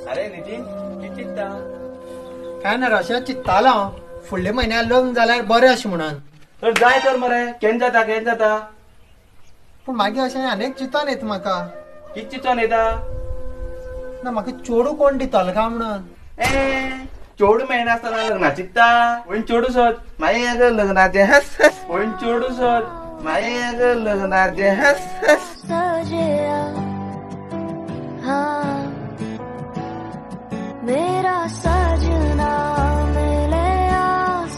अरे नितीन, कितें चिंत्ता? काय ना अशें चिंत्तालो हांव, फुडल्या म्हयन्याक लग्न जाल्यार बरें अशें म्हणून. तर जाय तर मरे, केन्ना जाता केन्ना जाता. पूण मागीर अशें आनीक चिंतून येता म्हाका. कितें चिंतून येता? ना म्हाका चेडूं कोण दितलो काय म्हणून. ए चेडूं मेळनासतना लग्ना चिंत्ता? पूण चेडूं सोद मागीर लग्नाचें हस हस. पूण चेडूं सोद मागीर लग्नाचें हस हस. हाँ मेरा सजना मिले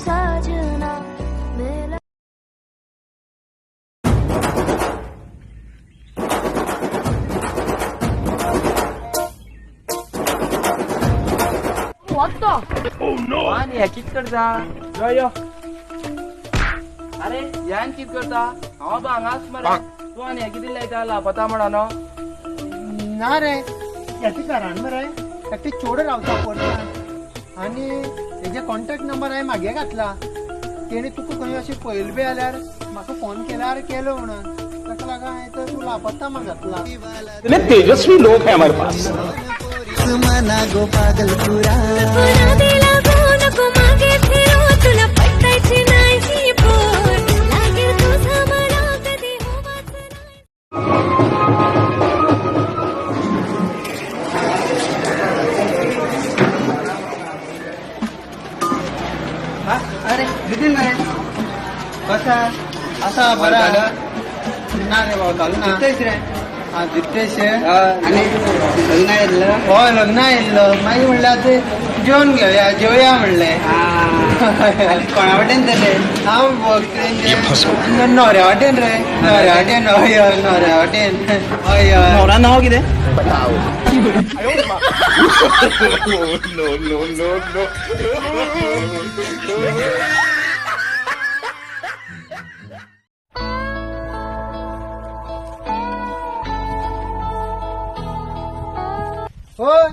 सजना मिले. 왔다. आनी हें कितें करता? यो यो. अरे ह्यान कितें करता? हांव बा हांगाच मरे. तूं आनी हें कितें लायता लापता म्हणून? ना रे, एकटे घरान मरे एकटे चेडूं रावता पोरसान आनी हेजे कॉन्टेक्ट नंबर हांवें मागे घातला. तेणी तुका खंय अशें पळयलें बी जाल्यार म्हाका फोन केल्यार केलो म्हणून. ताका लागून हांवें तर तूं लापता म्हण घातला. इतने तेजस्वी लोग हैं हमारे पास. नको मागे फिरू, तुला पटायची नाही पोर. लागेल तुझा मला कधी होवाच नाही. अरे नितीन मरे कसा आसा? बरा ना रे बाबा? चालू ना जित्तेश रे. हा जित्तेश. आनी लग्न येयल्लो? हय लग्न येयल्लो. मागीर म्हणल्यार आतां जेवण घेवया जेवया म्हणलें. आनी कोणा वाटेन जालें? हांव न्हवऱ्या वाटेन रे, न्हवऱ्या वाटेन. हय हय न्हवऱ्या वाटेन. हय हय. न्हवरा नांव कितें? No no no no. होय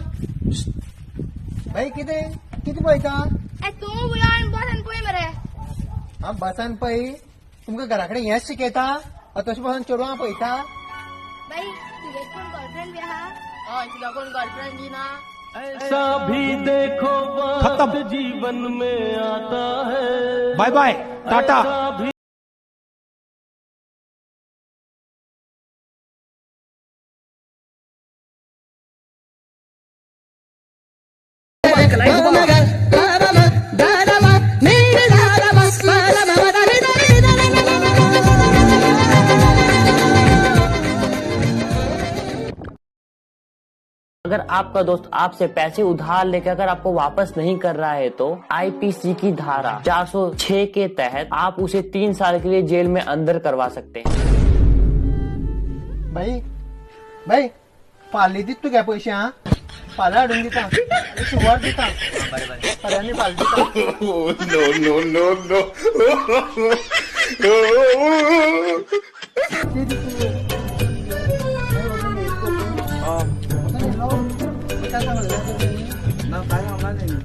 भाई, कितें कितें पळयता? तूं उलोवन बसान पळय मरे. हांव बसान पळय. तुमकां घरा कडेन हेंच शिकयता? तशें बसून चेडवां पळयता? बाई, तुगे कोण गर्लफ्रेंड बी आहा? हय, तुका कोण गर्लफ्रेंड बी ना? ऐसा भी देखो वक्त जीवन में आता है. Bye bye tata. अगर आपका दोस्त आपसे पैसे उधार लेकर अगर आपको वापस नहीं कर रहा है तो आईपीसी की धारा 406 के तहत आप उसे 3 साल के लिए जेल में अंदर करवा सकते हैं. भाई भाई, फाल्यां दिता तुगे पयशे. हा फाल्यां हाडून दिता, शुवर दिता. खऱ्यांनी फाल्यां दिता. No no no no. ती दी.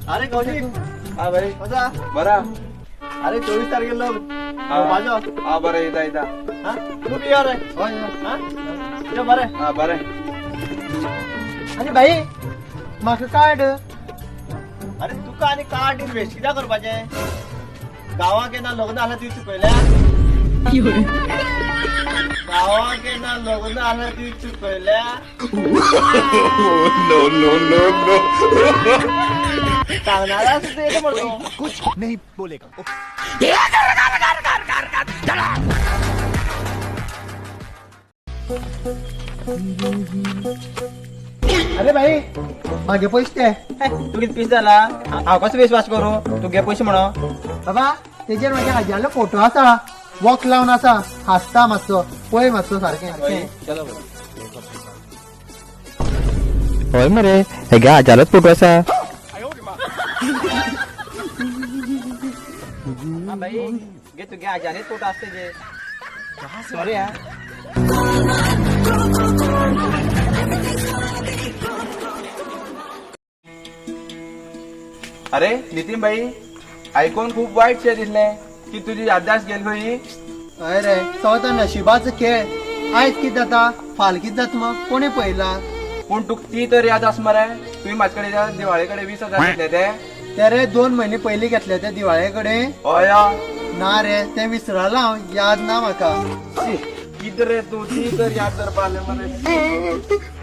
अरे कौशिक. हा भाई कसा? बरा. अरे 24 तारखेला लग्न. माझो. हा बरं, येता येता. हा तू बी यो रे. हय हा यो बरें. हा बरें. आनी भाई म्हाका कार्ड. अरे तुका आनी कार्ड इन्वेस्ट कित्याक करपाचें? गांवाक येना लग्न आसल्यार तुवें चुकयल्या. गांवाक येना लग्न आसल्यार तुवें चुकयल्या. No no no no. सांगणार सुद्दां येता मरे तूं. कुछ नहीं बोलेगा. अरे भाई म्हागे पयशे ते. तूं कितें पीस जाला? हांव कसो विश्वास करूं तुगे पयशे म्हणून? बाबा तेजेर म्हागे आजयालो फोटो आसा, वॉक लावन आसा, हांसता मातसो, पळय मातसो सारकें. चलो. हय मरे, हेगे आजालोच फोटो आसा. भाई गे तुगे आजानेच फोटो आसता तेजे. सॉरी हा. अरे नितीन भाई, आयकून खूप वाईट शें दिसलें की तुजी याददाश्त गेली खंय. हय रे, तो आतां नशिबाचो खेळ. आयज कितें जाता फाल्यां कितें जाता मग कोणें पळयलां? पूण तुका ती तर याद आस मरे, तुवें म्हाजे कडेन दिवाळे कडेन 20,000 घेतले ते. ते रे 2 म्हयने पयलीं घेतले ते दिवाळे कडेन. हय. ना रे, ते विसरला हांव, याद ना म्हाका. कितें रे तूं, ती तर याद करपा आसलें मरे.